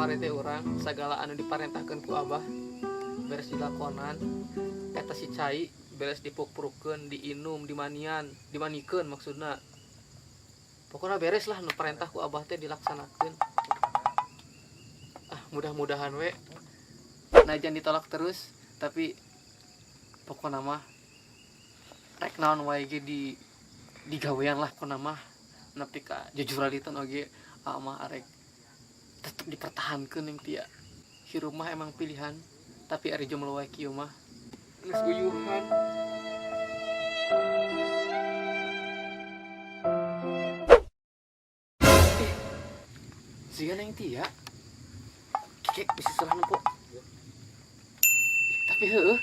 Kamari teh urang sagala anu diparentahkeun ku Abah beres dilakonan, eta si cai beres dipukprukeun, diinum, dimanian, dimanikeun maksudna. Pokoknya beres lah nu perintah ku Abah teh dilaksanakeun. Ah, mudah-mudahan we najan ditolak terus, tapi pokokna mah rek naon wae ge di digawean lah, pokokna mah nepi ka jujuralitan oge mah arek tetep dipertahankeun. Yang tia hirup mah emang pilihan, tapi ari jomblo wae kieu mah geus uyuhan. Ih, siga Neng Tia kek bisa salah nempo. Ih, tapi heueuh.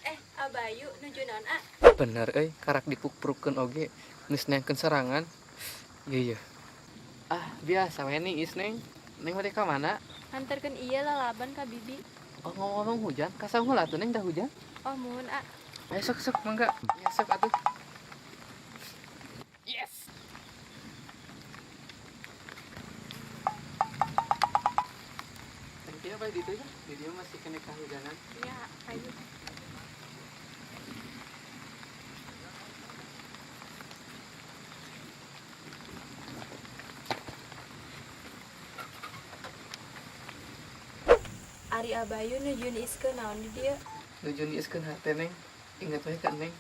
Eh, Abayu nuju naon, ah? Bener euy, karak dipukprukeun oge geus neangkeun serangan. Iya iya. Ah, biasa we nih is Neng. Neng bade ka mana? Anterkeun ieu lalaban ka bibi. Oh, ngomong-ngomong hujan, kasang heula atuh Neng, dah hujan. Oh, muhun, ah. Ayo sok sok mangga. Ya sok atuh. Yes. Neng Tia bae ditu ya. Di dieu masih kena kahujanan. Iya, ayo. Ari Abayu nuju niiskeun naon di dieu? Nuju niiskeun hate Neng. Ingat we ka Neng.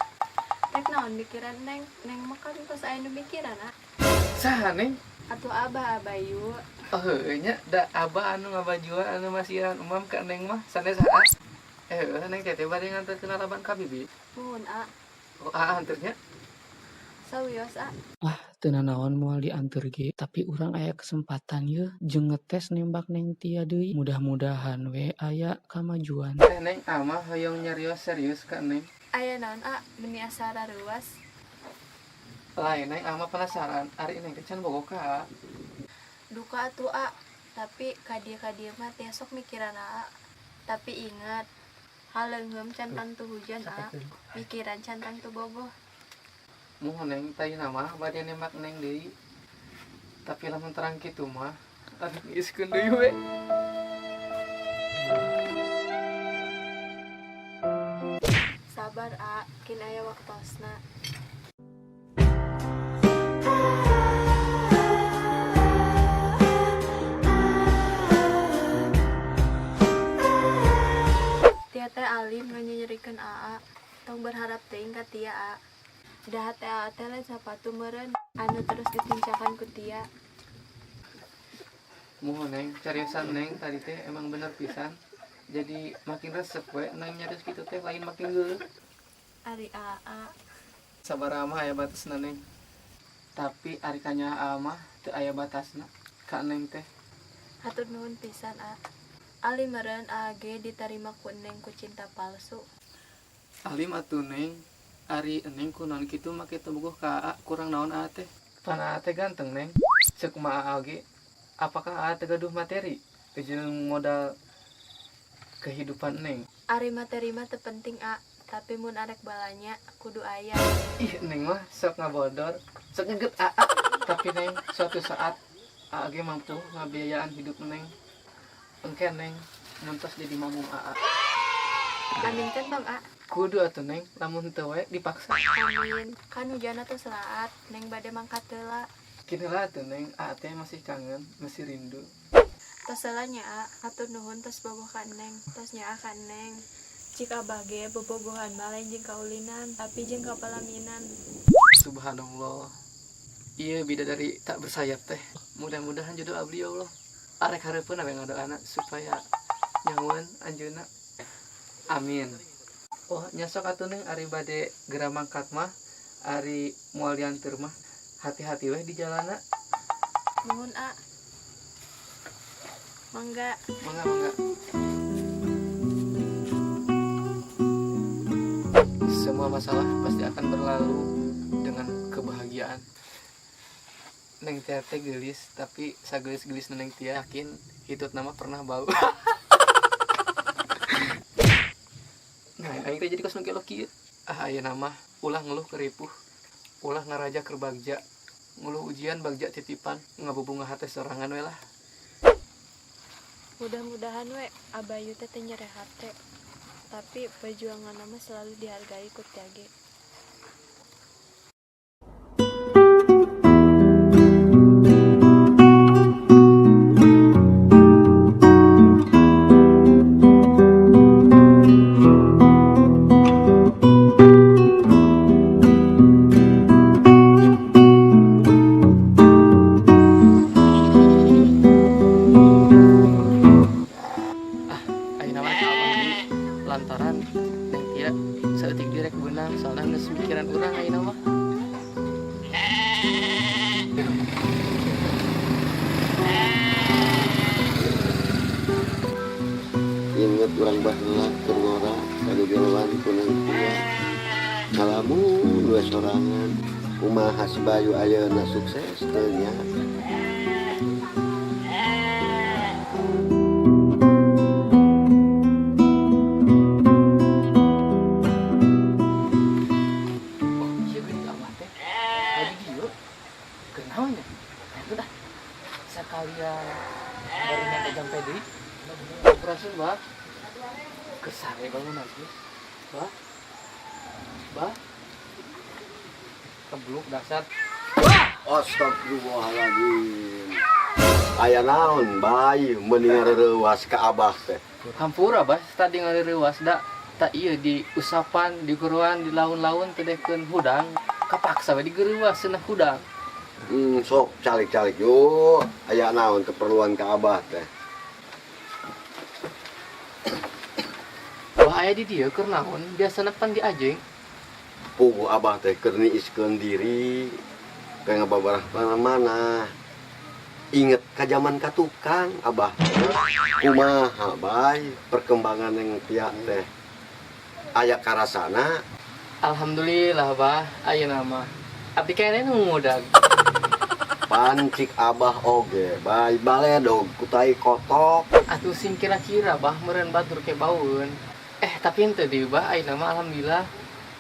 Rek naon mikiran Neng? Neng mah kan tos aya nu mikiran, ah. Saha Neng? Atuh Abah, Abayu. Oh heueuh nya, da Abah anu ngabajuan anu masihan umam ka Neng mah sanes saha. Eh heueuh Neng teh bade nganterkeun lalaban ka bibi. Muhun, ah. Oh, ah anternya. Sawios, ah. Ah, teu nanaon moal dianteur ge, tapi urang aya kesempatan yeuh jeung ngetes nembak Neng Tia deui. Mudah-mudahan we aya kamajuan. Teh Neng, amah hoyong nyarios serius ka Neng. Aya naon, ah, meni asa rareuwas. Lain Neng, amah penasaran, ari Neng teh can bogoh ka. Duka atuh, ah, tapi ka dieu mah teh sok mikiran aa. Tapi ingat, haleungheum can tangtu hujan, ah. Mikiran can tangtu bogoh. Muhun Neng, tadi mah bade nembak Neng deui. Tapi lamun terang kitu mah, aduh niiskeun deui we. Sabar, ah, kin aya waktosna. Tia teh alim nganyerikeun aa, tong berharap teuing ka Tia, aa. Da hate aa teh lain sapatu meureun anu terus ditincakan ku Tia. Muhun Neng, cariosan Neng tadi teh emang bener pisan. Jadi makin resep we Neng nyarios kitu teh, lain makin geuleuh. Ari aa. Sabar mah aya batasna Neng. Tapi ari kanyaah aa mah teu aya batasna ka Neng teh. Hatur nuhun pisan, aa. Ali meureun aa ge ditarima ku Neng ku cinta palsu. Alim atuh Neng. Ari Neng kunaon kitu make teu bogoh ka aa, kurang naon aa teh? Pan aa teh ganteng Neng. Ceuk kumaha aa ge, apakah aa teh gaduh materi jeung modal kehidupan Neng? Ari materi mah teu penting, aa, tapi mun arek balanya kudu aya. Ih, Neng mah sok ngabodor, sok ngeget aa. Tapi Neng, suatu saat aa ge mampu ngabiayaan hidup Neng. Engke Neng mun tos jadi mamum aa. Amin kan tong, aa. Kudu atuh Neng, lamun teu we dipaksa. Amin. Kan hujanna tos raat, Neng bade mangkat heula. Kieu heula atuh Neng, aa teh masih kangen, masih rindu. Tos heula nya, aa, hatur nuhun tos bogoh ka Neng, tos nyaah ka Neng. Cik Abah ge bobogohan mah lain jeung kaulinan, tapi jeung kapalaminan. Subhanallah. Ieu bidadari tak bersayap teh. Mudah-mudahan jodoh abdi ya Allah. Arek hareupeun we ngadoana supaya nyahoan anjeunna. Amin. Oh, nya sok atuh Neng, ari bade geura mangkat mah, ari moal dianteur mah, hati-hati weh di jalanna. Nuhun, a. Mangga. Mangga, mangga. Semua masalah pasti akan berlalu dengan kebahagiaan. Neng Tia teh geulis, tapi sagelis-gelis Neng Tia yakin hitut nama pernah bau. Nah, aing teh jadi kos nu gelo kieu. Ah, ayeuna mah ulah ngeluh keur ripuh, ulah ngaraja keur bagja, ngeluh ujian bagja titipan, ngabubunga hate sorangan we lah. Mudah-mudahan we Abayu teh teu nyere hate. Tapi perjuangan mah selalu dihargai ku Tia ge. Ah, ayeuna mah ka Abah deui lantaran Neng Tia saeutik direk beunang soalna geus mikiran urang ayeuna mah. Inget urang baheula keur ngora kagegeloan ku Neng Tia. Ngalamun we sorangan. Kumaha si Bayu ayeuna sukses teu nya? Oh, ieu geuning Abah teh. Aya di dieu. Keur naon nya? Aya teh sakalian bari nyampe jampe deui. Sampurasun, Bah. Keur sare bangun lagi. Bah. Bah. Kebluk dasar. Astagfirullahaladzim. Aya naon, Bay, meuni ngareurewas ka Abah teh? Hampura, Bah, tadi ngareurewas da tak ieu di usapan, di guruan, di laun-laun teu dehkeun hudang, kapaksa we digereuwas cenah hudang. Sok calik-calik yuk. Aya naon keperluan ka Abah teh? Wah, aya di dieu keur naon? Biasana pan diajeng. Puguh Abah teh keur niiskeun diri ke ngababarah mana-mana. Inget ka zaman ka tukang Abah teh. Kumaha Bay perkembangan yang Tia teh? Aya karasana? Alhamdulillah, Bah, ayeuna mah. Abdi keneh nu ngudag. Pancik Abah oge, bay baledog ku tai kotok. Atuh sing kira-kira Bah meureun batur ke baeun. Tapi henteu deui Bah, ayeuna mah alhamdulillah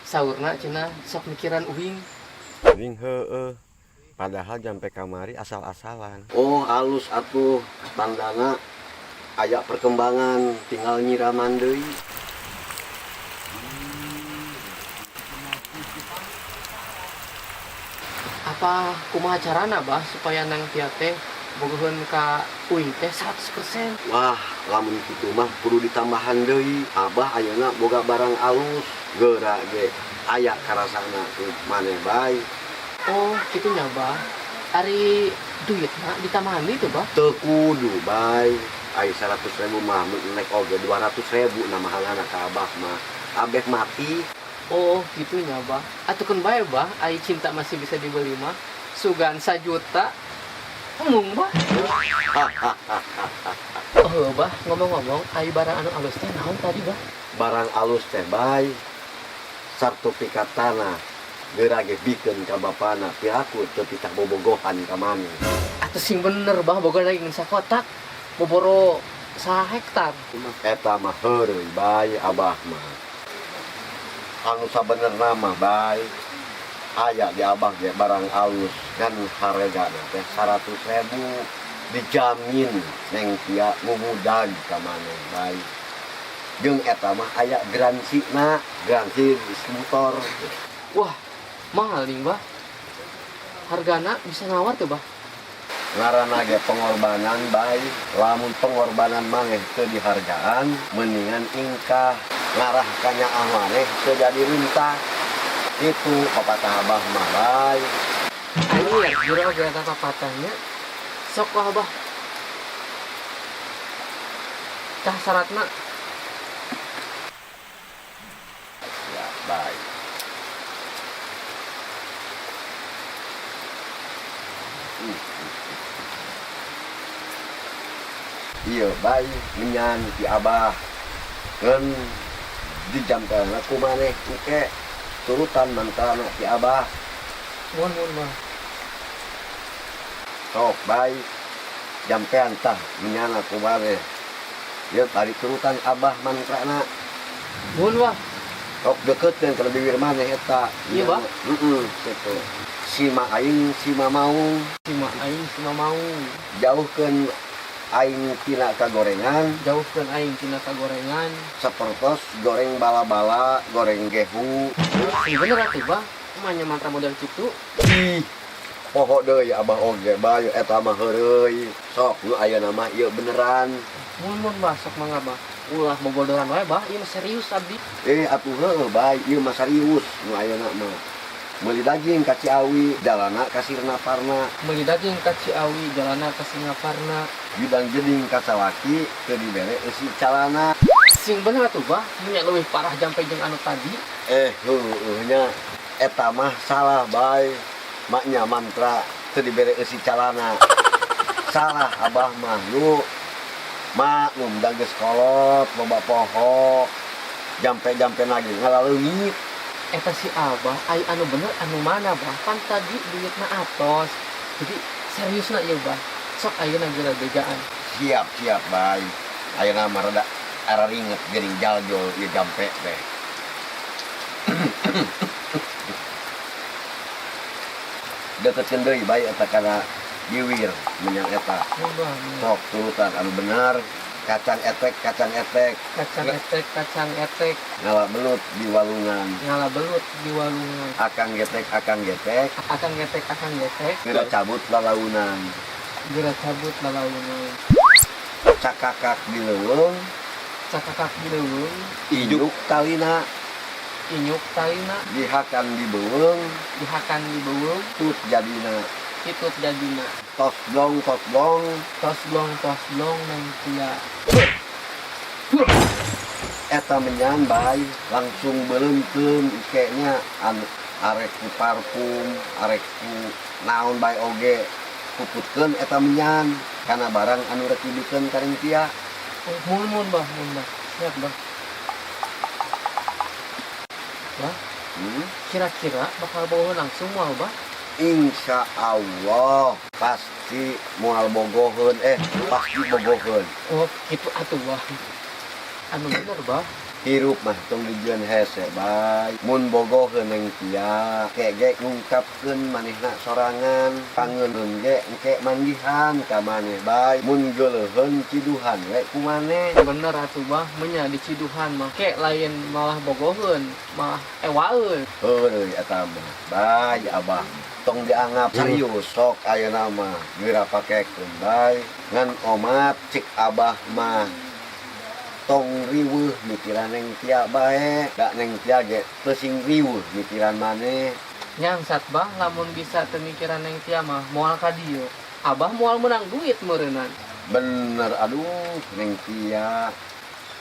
saurna cenah sok mikiran uing. Uing heueuh. Padahal jampe kamari asal-asalan. Oh, alus atuh tandana aya perkembangan, tinggal nyiraman deui. Apa kumaha carana Bah supaya Nang Tia teh bogoheun ka uing teh 100%? Wah, lamun kitu mah kudu ditambahan deui. Abah ayeuna boga barang alus, geura ge aya karasana ku maneh bae. Oh, kitu nya Bah. Ari duitna ditambahan deui teh Bah? Teu kudu bae. Ai 100.000 mah mun nek oge 200.000 na mahalana ka Abah mah. Abeh mati. Oh, kitu nya Bah. Atuh keun bae Bah, ai cinta masih bisa dibeli mah. Sugan sajuta embung Bah. Oh, Bah, ngomong-ngomong, ai barang anu alus teh naon tadi Bah? Barang alus teh bae. Sertifikat tanah geura ge bikeun ka bapana, piraku teu titah bobogohan ka maneh. Atuh sing bener Bah, boga lagi ngan sakotak. Boboro sahektar. Eta mah heureuy bae Abah mah. Anu sabenerna mah bae aya di Abah ge barang alus ngan haregana teh 100.000 dijamin Neng Tia ngubudag ka maneh bae. Jeung eta mah aya garansina, garansi distributor. Wah, mahal nih Bah. Hargana bisa nawar tuh Bah. Ngaranna ge pengorbanan bae. Lamun pengorbanan maneh teu dihargaan, mendingan ingkah ngarah ka nyaah maneh teu jadi runtah. Itu pepatah Abah mah bae. Anjir, jurang oge eta papatahnya. Sok lah Abah. Tah syaratna. Ya, bae. Iya, bae menyan ti Abah. Keun dijampeulna ku maneh engke turutan mantrana ti Abah. Muhun, muhun, Bah. Sok bae jampean tah menyana ku maneh. Ieu tari turutan Abah mantrana. Muhun, Bah. Sok deketkeun kana bibir maneh eta. Iya, Bah. Heeh, kitu. Sima aing sima maung, Sima aing sima maung, jauhkeun aing tina kagorengan, jauhkeun aing tina kagorengan. Sapertos goreng bala-bala, goreng gehu. Sing bener atuh, Bah. Manya mantra model kitu. Ih, poho deui abah oge bae eta mah heureuy. Sok nu ayeuna mah ieu beneran. Mun mun, Bah, sok mangga, Bah. Ulah bobodoran wae, Bah, ieu mah serius abdi. Eh, atuh heueuh bae, ieu mah serius nu ayeuna mah. Meuli daging ka Ciawi, jalana ka Sirnaparna. Meuli daging ka Ciawi, jalana ka Singaparna. Judang jeding ka salaki, teu dibere eusi calana. Sing bener atuh, Bah, nya leuwih parah jampe jeung anu tadi. Eh, heueuh nya eta mah salah bae. Maknya mantra teu dibere eusi calana. Salah abah mah nu maklum da geus kolot, loba poho. Jampe-jampe lagi ngalaleungit. Eta si Abah, ai anu bener anu mana, Bah? Pan tadi duitna atos. Jadi seriusna ieu, Bah. Sok ayeuna geura bejaan. Siap siap bae. Ayeuna mah rada araringet geuning jaljol ieu jampe teh. Deketkeun deui bae eta kana biwir menyang eta. Mun, Bah, mun. Sok turutan anu bener. Kacang etek, kacang etek, Kacang etek, kacang etek, ngala belut di walungan. Ngala belut di walungan. Akang getek, akang getek, Akang getek, akang getek, geura cabut lalaunan. Geura cabut lalaunan. Cakakak di leuweung, Cakakak di leuweung, inyuk talina, inyuk talina, dihakan di beuweung, dihakan di beuweung, tut jadina. Hitut jadina. Tos blong, tos blong, Tos blong, tos blong, neng tia. Eta menyan bae langsung beuleumkeun kayaknya anu arek ku parfum, arek ku naon bae oge puputkeun eta menyan kana barang anu rek dibikeun ka Neng Tia. Oh, mun mun, Bah, mun, Bah. Siap, Bah. Bah, kira-kira bakal bogoh langsung moal, Bah? Insya Allah pasti moal bogoheun, pasti bogoheun. Oh, kitu atuh, Bah. Anu bener, Bah. Hirup mah tong dijieun hese bae. Mun bogoheun Neng Tia, ke ge ngungkapkeun manehna sorangan, pangeunkeun ge engke manggihan ka maneh bae. Mun geuleuheun ciduhan we ku maneh. Bener atuh, Bah, menya diciduhan mah ke lain malah bogoheun, malah ewaeun. Heueuy eta mah. Bae abah. Tong dianggap serius sok ayeuna mah geura pakekeun bae. Ngan omat cik abah mah tong riweuh mikiran Neng Tia bae, da Neng Tia ge teu sing riweuh mikiran maneh. Nyangsat, Bah, lamun bisa teu mikiran Neng Tia mah moal ka dieu. Abah moal meunang duit meureunnan. Bener, aduh Neng Tia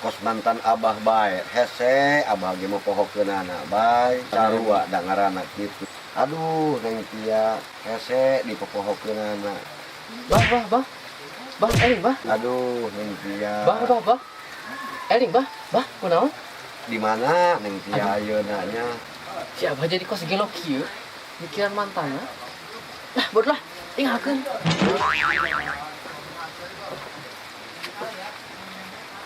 kos mantan abah bae hese abah ge mah pohokeunana bae sarua da ngaranna kitu. Aduh Neng Tia hese dipopohokeunana. Bah, bah, bah. Bah, eling, Bah. Aduh Neng Tia. Bah, bah, bah. Eling, Bah, bah, kunaon? Di mana Neng Tia ayeuna nya? Si Abah jadi kos gelo kieu, mikiran mantanna. Lah, bodoh lah, tinggalkeun.